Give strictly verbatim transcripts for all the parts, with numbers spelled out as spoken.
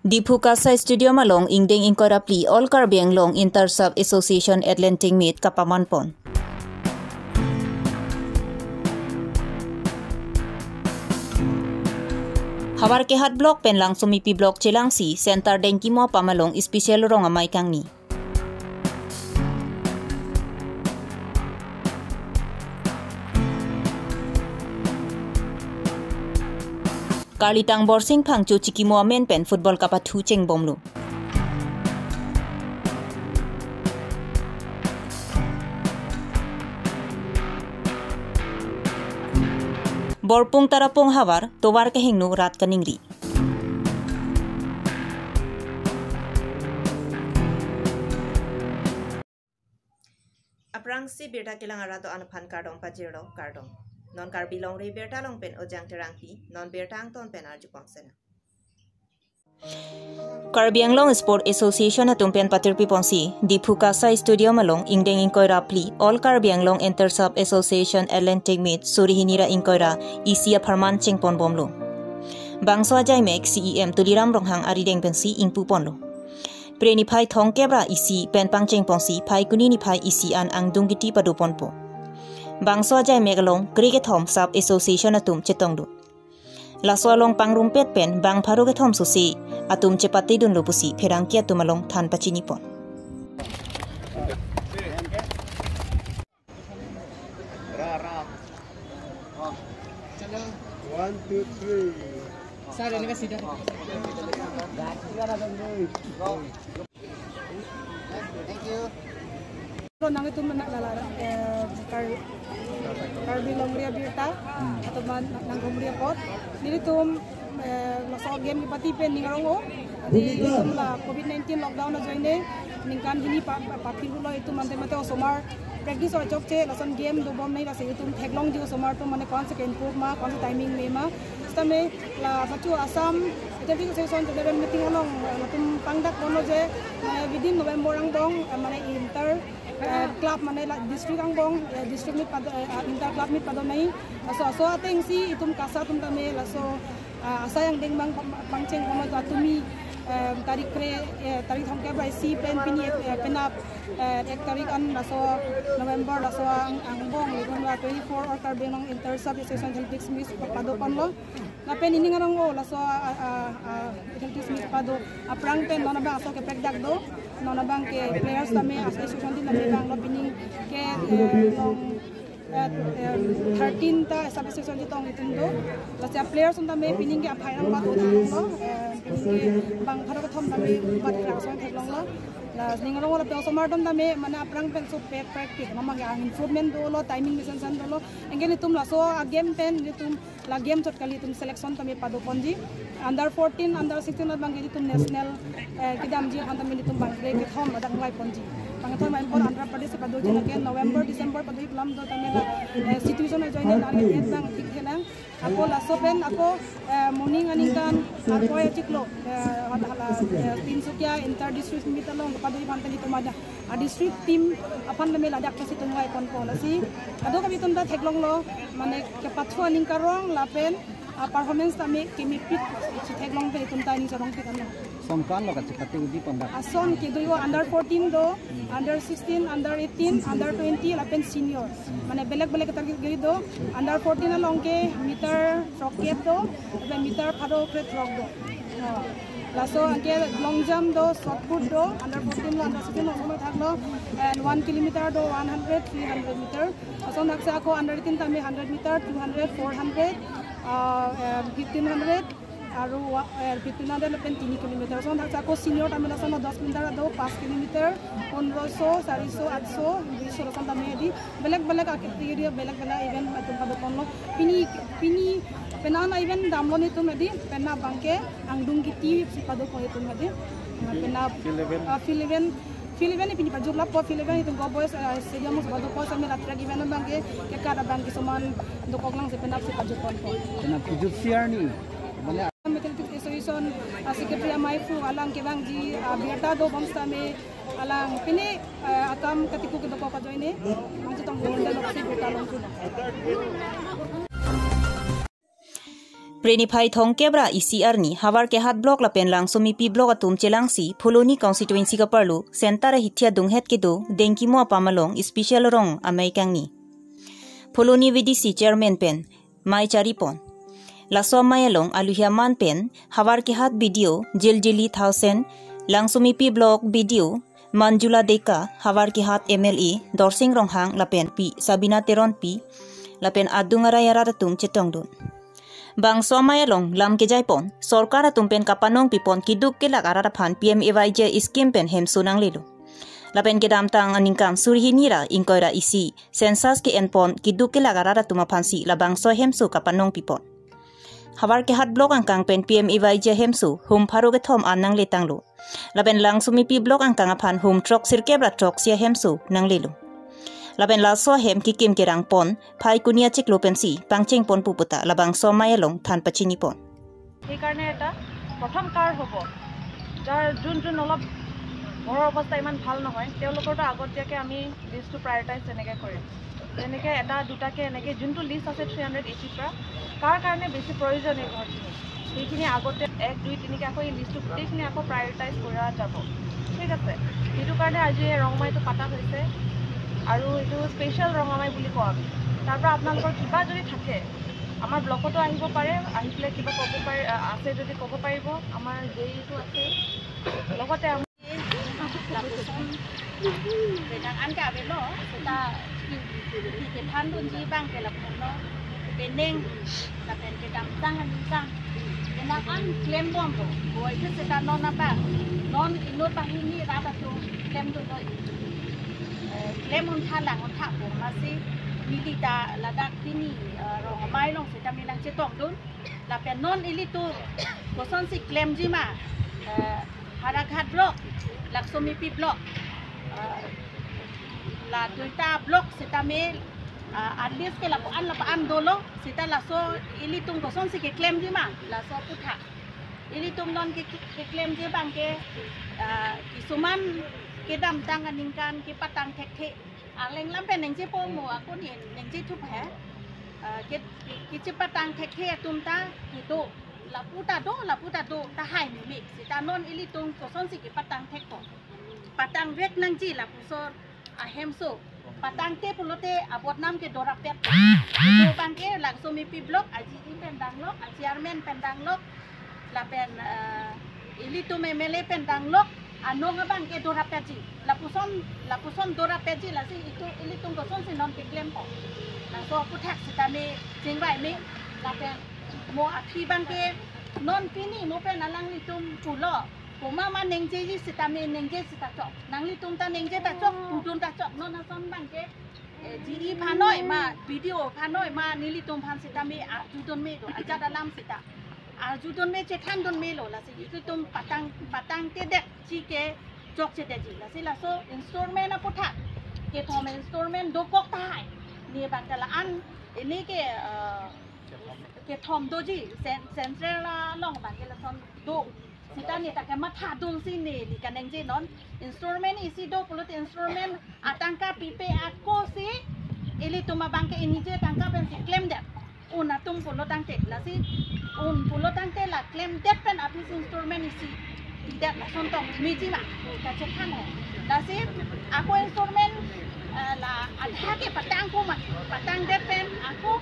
Diphu Kasai Stadium along ingdeng ingkoi ra phli All Karbi Anglong Inter Sub Association Athletic Meet kapaman pon. Havar Kehat Block pen Langsomipi Block chelangsi Center Dengkimo apam along special rong amei kangni. Karlitang Borsing Phangcho chikimo amen pen football kapathu chengbomlo. Borpung Tarapung havar, tovar kehingno rat kaningri. Aphrangsi birta kelang arat do-an aphan kardom pajirlo, kardom. Non Karbi Longri Abirta along pen Ojang Terangpi, non birta angton pen arjupon sena. Karbi Anglong Sport Association atum pen patirpi ponsi, Diphu Kasai Stadium along ingdeng ingkoi ra phli All Karbi Anglong Inter Sub Association Athletic Meet suri hini ra ingkoi ra isi apharman chengponbomlo. Bangso ajaimek C E M Tuliram Ronghang arideng pensi ingpu ponlo. Pre niphai thomkep ra isi pen pangcheng ponsi phaikuni niphai isi an angdung kiti pado ponpo. Bangso ajaimek along kre kethom Sub Association atum chetong do. Laso along pangrumpet pen bang pharo kethom sose atum chepatedunlo pusi pherangke atum along than pachini pon. One, two, three. Sir, ini kasih dah. Nanglitum nang lala, eh, Kar-, Karbi Longri Abirta, atau man, nang Longri apot. Nelitum, eh, laso game kepati pen ning arong-o. Jadi itum la covid nineteen lockdown ajoine ningkan hini pa, pa, pathir lo itum mate mate osomar practice oi chokche, lason game dobom nai, lasi itum theklongji osomar atum mane konsi ke-improve ma, konsi timing me ma. Sitame la pachu Assam Athletic Association General Meeting along, eh, latum pangdak ponlo je, eh, within November angbong, eh, mane inter, eh, club mane la district angbong, eh, district meet pado, eh, inter club meet pado nai. Laso, laso atengsi itum KASA atum tame laso, ah, asai angdeng bang pang-, pangcheng ponlo, atumi, eh, tarik kre, eh, tarik thomkep ra isi pen pini, eh, penap, eh, ek tarik an laso November laso ang, angbong, itum la twenty-four All Karbi Anglong Inter Sub Association Athletic Meet pado ponlo. Lapen ining arong-o laso, ah, ah, ah, Athletic Meet pado aphrang pen non abang aso keprek dak do, non abang ke players tame, association team tame bang lo pining ke, eh, long, eh, eh, thirteen ta sub association chetong itum do. Lasi players atum tame pining ke aphai rang pado thang lo, eh, pining ke bang pharo kethom tame bat kra so theklonglo. La ning arong-o lapen osomar atum tame mane aphrang pen so pe practice, mama ke ang improvement dolo, timing mesen san dolo. Anke itum laso agame pen itum la game chot kali itum selection tame pado ponji. Under fourteen, under sixteen abang ke itum national, eh, kedamji aphan tame itum bang kre kethom ladak ngai ponji. Bang kethom bang pon Andhra Pradesh padoji lake November, December pado iplam do tame la, eh, situation ajoine la date bang thik thenang. Ako laso pen ako, eh, morning aningkan ako achiklo, eh, hala, hala, eh, Tinsukia inter district meet along pado iphan tame itum aja a district team aphan tame ladak pesi itum ngai ponpo. Lasi ado kami itum ta theklonglo, mane kepathu aningkan arong lapen, ah, performance tame kemepik si theklong pen itum ta ining sarong tik ano. Ason ko-an lo kachepate udi pon dak? Ason kedo-o under fourteen do, under sixteen, under eighteen, under twenty lapen senior. Mane belek belek target giri do, under fourteen along ke meter throk kep do, lapen meter pharo kre throk do. Oh. Laso anke long jump do, shot put do, under fourteen lo, under sixteen lo, osomar thaklo, and one kilometer do, one hundred, three hundred meter. Laso andak si ako under eighteen tame hundred meter, two hundred, four hundred, uh, uh, fifteen hundred, aru, uh, fifteen hundred lapen tini kilometer. Laso andak si ako senior tame laso ano dos kilometer do, panch kilometer, pondroso, sariso, atso, duiso laso tame di. Belek belek akhir area belek belek event atum pado ponlo. Pini, pini penang event damlo netum di, penang abang ke angdung kiti si pado pon itum hadi. Nah, penap, field event. Ah, field event. Field event pini pajutlo po, field event itum ko boys, ah, stadium si pado po, sambil track event abang ke, ke kada abang ke soman dokok lang si penap si pajut pon po. Penap pajut siar ni. Mane Athletic Association, ah, secretary amei pu alang kevangji, ah, birta dobom sitame alang pini, ah, akam katiku kedokok ajoine, mangji tong bonda loksi birta longkun. Preniphai thongkep ra isi arni Howraghat block lapen Langsomipi block atum chelangsi Phuloni constituency kaparlo center ahithi adunghet kedo Dengkimo apam along special rong amei kangni. Phuloni V D C chairman pen mei charipon. Laso amei along aluhi aman pen Howraghat B D O Jiljili Thaosen, Langsomipi block B D O Manjula Deka, Howraghat M L A Dorsing Ronghang lapen Pi Sabina Teronpi lapen adung arai arat atum chetongdun. Bangso amei along lam kejaipon, sorkar atum pen kapanong pipon kiduk kelak arat aphan P M A Y G scheme pen hemso nanglelo. Lapen kedamtang aningkan suri hini ra ingkoi ra isi census ke-enpon kiduk kelak arat atum aphansi labangso hemso kapanong pipon. Howraghat block angkang pen P M A Y G hemso hum pharo kethom an nangletanglo. Lapen Langsomipi block angkang aphan hum throk sirkep ra throksi ahemso nanglelo. Lapen laso ahem kekim kerangpon phai kuni achiklo pensi pangchengpon pu puta labangso amei along than pachinipon. সেইকাৰণে এটা প্ৰথম কাৰ হ'ব, যাৰ যোন যোন অলপ ঘৰৰ অৱস্থা ইমান ভাল নহয়, তেওঁলোকৰতো আগতীয়াকৈ আমি লিষ্টটো প্ৰায়ৰিটাইজ তেনেকৈ কৰিম। তেনেকৈ এটা দুটাকৈ এনেকৈ যোনটো লিষ্ট আছে থ্ৰী হাণ্ড্ৰেড এইটিৰ পৰা, কাৰ কাৰণে বেছি প্ৰয়োজন এই ঘৰখিনি, সেইখিনি আগতে এক, দুই, তিনিকৈ আকৌ এই লিষ্টটো গোটেইখিনি আকৌ প্ৰায়ৰিটাইজ কৰা যাব। ঠিক আছে, সেইটো কাৰণে আজি এই ৰং আমাইটো পতা হৈছে আৰু এইটো স্পেচিয়েল ৰং আমাই বুলি কওঁ আমি। তাৰ পৰা আপোনালোকৰ কিবা যদি থাকে, আমাৰ ব্লকতো আহিব পাৰে, আহি পেলাই কিবা ক'ব পাৰে, আ, আছে যদি ক'ব পাৰিব। আমাৰ জে ইটো আছে, লগতে আমাৰ Lapuson benang an ke avelo, seta kethandunji abang ke lapuson lo, benang lapen kedamtang aningkan benang an klembomlo. Boi ke seta non abang, non inut banghini rat atum klemdunlo. Eh, klem untha lang untha pu amatsi neli ta ladak pini, eh, rong amei along seta me nangchetongdun. Lapen non ilitum kosonsi klemji ma, eh, Howraghat block, Langsomipi block, eh, la duita block seta me, eh, at least ke lapu-an lapu-an dolo, seta laso ilitum kosonsi keklemji ma, laso aputhak. Ilitum non ke, ke, keklemji abang ke, eh, kisuman kedamtang aningkan kepatang thekthe. Arleng lam pen ningjepo mo, ako ni ningjethup he. Eh, ke, ke, kechepatang thekthe atum ta kedo, lapu ta do, lapu ta do tahai meme. Seta non ilitum kosonsi kepatang thekpo. Patangvek nangji lapuson ahemso. Patangte pulote abodnam ke dorapet. Itu abang ke Langsomipi block, a G E pen danglok, a chairman pen danglok, lapen, eh, ilitum M L A pen danglok, anong abang ke dorapetji. Lapuson, lapuson dorapetji, lasi itu ilitum kosonsi non keklempo. Laso aputhak seta me chingvai me, lapen mo aphi abang ke non pini mo pen alanglitum pulo. Komat ma ningjeji seta me ningje seta chok. Nanglitum ta ningje ta chok, pudun ta chok. Non ason abang ke, eh, G E aphan noi ma, B D O aphan noi ma, nelitum aphan seta me arjudun me do, ajat alam seta. Arjudun me chethandun melo, lasi ilitum patang, patangtedetji ke chokchedetji. Lasi laso installment aputhak kethom installment dokok tahai. Ne abang ke la-an, ini ke, eh, kethom doji, cen-, central along abang ke lason do. Seta ne ta kemathadunsi neli kaningje non. Installment isi do pulote installment atangka pipe ako si ilitum abang ke ingniji atangka pensi klemdet. Un atum pulo tangte, lasi un pulo tangte la klemdet pen aphi si installment isi pidet lason tong meji ma, kachethan he. Lasi ako installment, eh, la adha ke patang ko ma, patangdet pen ako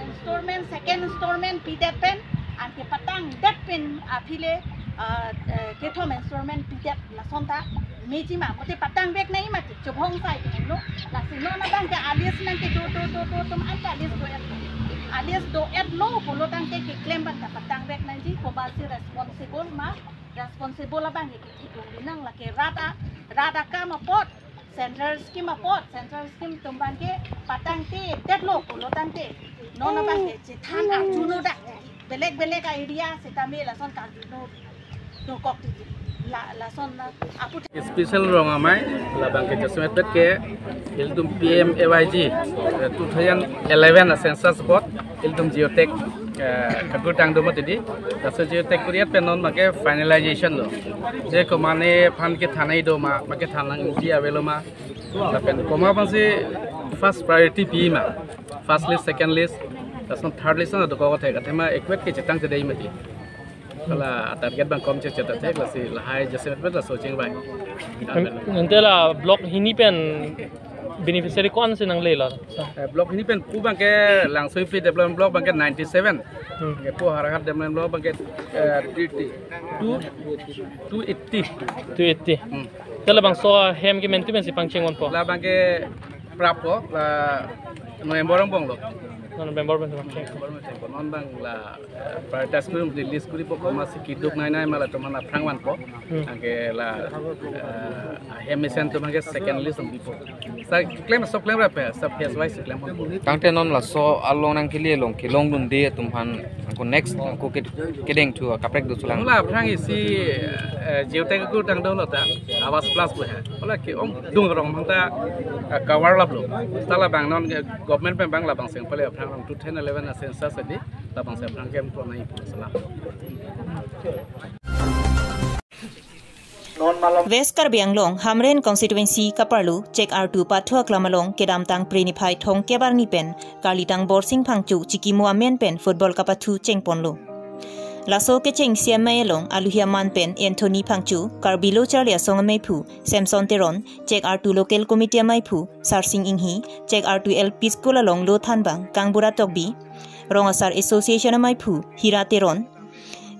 installment, second installment pidet pen, anke patangdet pen aphi le, eh, eh, kethom installment pidet lason ta meji ma, mate patangvek nangji ma, chobhong sai lo. Lasi non abang ke a list nangkedo do do do atum an ke a list do-et, a list do-etlo pulo tangte keklem abang ta patangvek nangji, komatsi responsible ma, responsible abang ke kithidung binang, lake rat a, rat akam apot, central scheme apot, central scheme atum abang ke patangtedetlo pulo tangte non abang ke chethan arjuno dak, belek belek area seta me lason karjuno dokok titi. La, lason na aput. Special rong amei, labang ke jasemet pet ke ilitum P M A Y G, eh, two thousand eleven a census apot ilitum geotag, eh, kakur tang do mati di. Laso geotag kuriat pen non make finalization lo. Je komane aphan kethan nangji do ma, ma kethan nangji avelo ma. Lapen komat aphansi first priority pi ma, first list, second list, Lason third list na dokok thek, athema ekwet ke chetang chedei mati. Hala target abang kom chechet thek, lasi lahai jasemet bet laso chingvai. Ante la block hini pen beneficiary ko-an si nanglelo? Eh, block hini pen pu abangke Langsoipi Development Block abangke ninety-seven. Hmm. Ke pu Howraghat Development Block abangke, eh, thirty, two, two eighty. Two eighty. Hmm. Te labangso ahem ke mentu men si pangcheng ponpo? Labangke prappo, la November angbong lo. Non November pen si pangcheng. November angbong lo. Non abang la, eh, prioritize kuri, list kuri po, komat si keduk nai nai ma latum aphan aphrang vanpo. Hmm. Anke la, eh, ahem mesen atum ke second list ong pipo. Sa klem, sob klemrappe, sa phase wise klem ong. Tangte non laso along nangkele along kelongdunde atum aphan, anke next, anke ke-, kedeng thu kaprek do chulang. Mula aphrang isi, eh, Geotech ko tangdolo ta, Awas Plus ko he. Mula ke-ongdung arong mangta, eh, cover laplo. Ta labang non, eh, government pen abang labang seng pale aphrang rong two thousand eleven a census adi, labang seng aphrang kem ko nai salam. West Karbi Anglong, Hamren constituency kaparlo, Chek Artu pathu aklam along, kedamtang Phre niphai thomkep arni pen, Karlitang Borsing Phangcho chikimo amen pen football kapathu chengponlo. Laso kecheng C M I along, aluhi aman pen, Anthony Phangcho, Karbi Lo Charli Asong amaiphu, Samson Teron, Chek Artu Local Committee amaiphu, Sarsing Inghi, Chek Artu L P School along lo thanbang, Kangbura Tokbi, Rong Asar Association amaiphu, Hira Teron,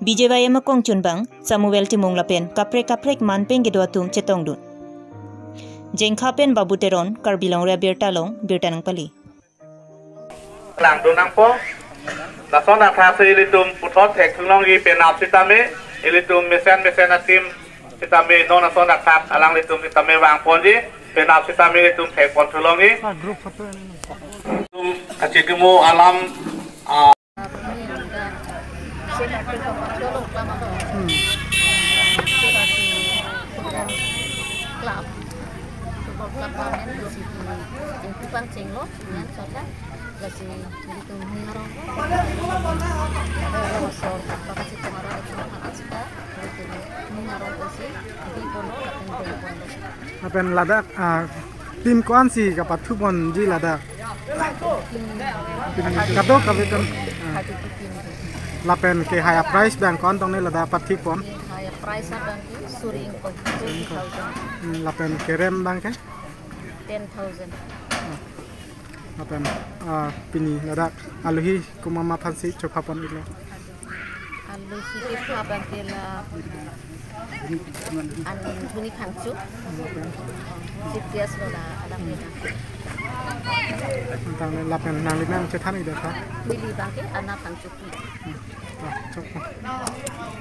B J Y M akongchunbang, Samuel Timung lapen, kaprek kaprek man pen kedo atum chetongdun. Jengkha pen Babu Teron, Karbi Longri Abirta along, birta nangpali. Langdun nangpo, lason athak si ilitum puthot thekthunlongji penap sitame, ilitum mesen mesen a-team sitame non ason athak alanglitum sitame vangponji, penap sitame ilitum thekponthulongji. Ilitum kachikimo alam, ah, Club. Football club amen si, eh, pangchenglo, amen sota. Lasi ilitum ning arong. Ada laso kapasi pengarah itu akan asika. Ilitum ning arong si, di ponlo, lapen di ponlo. Lapen ladak, ah, team ko-an si kapathuponji ladak? Team kadokave kan, ah. Thirty-two team. Lapen ke higher prize abang ko-an tong ne ladak pathipon? Higher prize abang ke suri ingkoi, twenty thousand. Hmm, lapen kerem abang ke? Ten thousand. Lapen, ah, pini ladak aluhi komat aphan si chophapon iklo? Aluhi kepha abang ke la Anthony Phangcho. Chief guest lo la alam ni. Tangte lapen nanglimen chethan ikdet tha? Neli abang ke Anna Phangchopi. Ah, chok.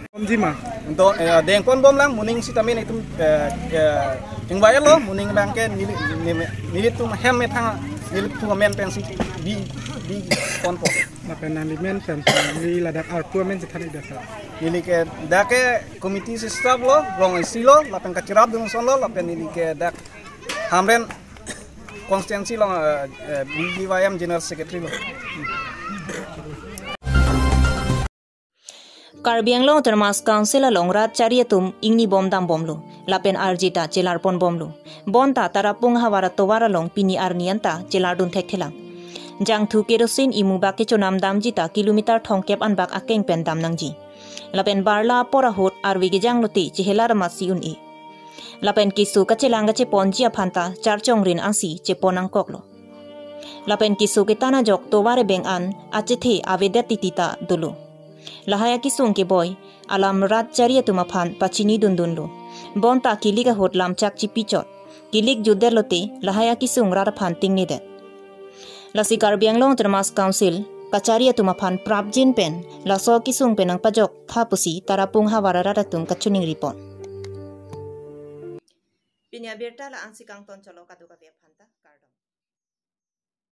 Bomji ma? Anto, eh, dengponbomlang, moning sitame nelitum, eh, eh, chingvailo, moning abang ke neli, neli, nelitum hem methang, nelitum amen pensi bi, biponpo. Lapen nanglimen pen, neli ladak arpu amen chethan ikdet tha? Neli ke dak ke committee si staff lo, rong isi lo, lapen kachirapdun ason lo, lapen neli ke dak Hamren constituency along, eh, eh, B J Y M General Secretary lo. Karbi Anglong Autonomous Council along rat chari atum ingni bom dambomlo. Lapen arjita chelarponbomlo. Bonta Tarapung havar atovar along pini arni anta chelardun thekthelang. Jangthu kerosene imu bak kechonam damji ta kilometer thomkep anbak akeng pen damnangji. Lapen barla apor ahut arve kejang lote chehelar amatsi un-e. Lapen keso kachelang kacheponji aphan ta charchongrin ansi chepon nangkoklo. Lapen keso ketan ajok tovar ebeng an achethe avedet titi ta dolo. Lahai akesung keboi alam rat chari atum aphan pachini dundunlo. Bonta kilik ahut lamchak chipichot. Kilik jutdet lote lahai akesung rat aphan tingnedet. Lasi Karbi Anglong Autonomous Council kachari atum aphan prapjin pen laso akesung pen nangpajok tha pusi Tarapung havar arat atum kachiningripon. Pini abirta la-ansi kangton cholo kadokave aphanta.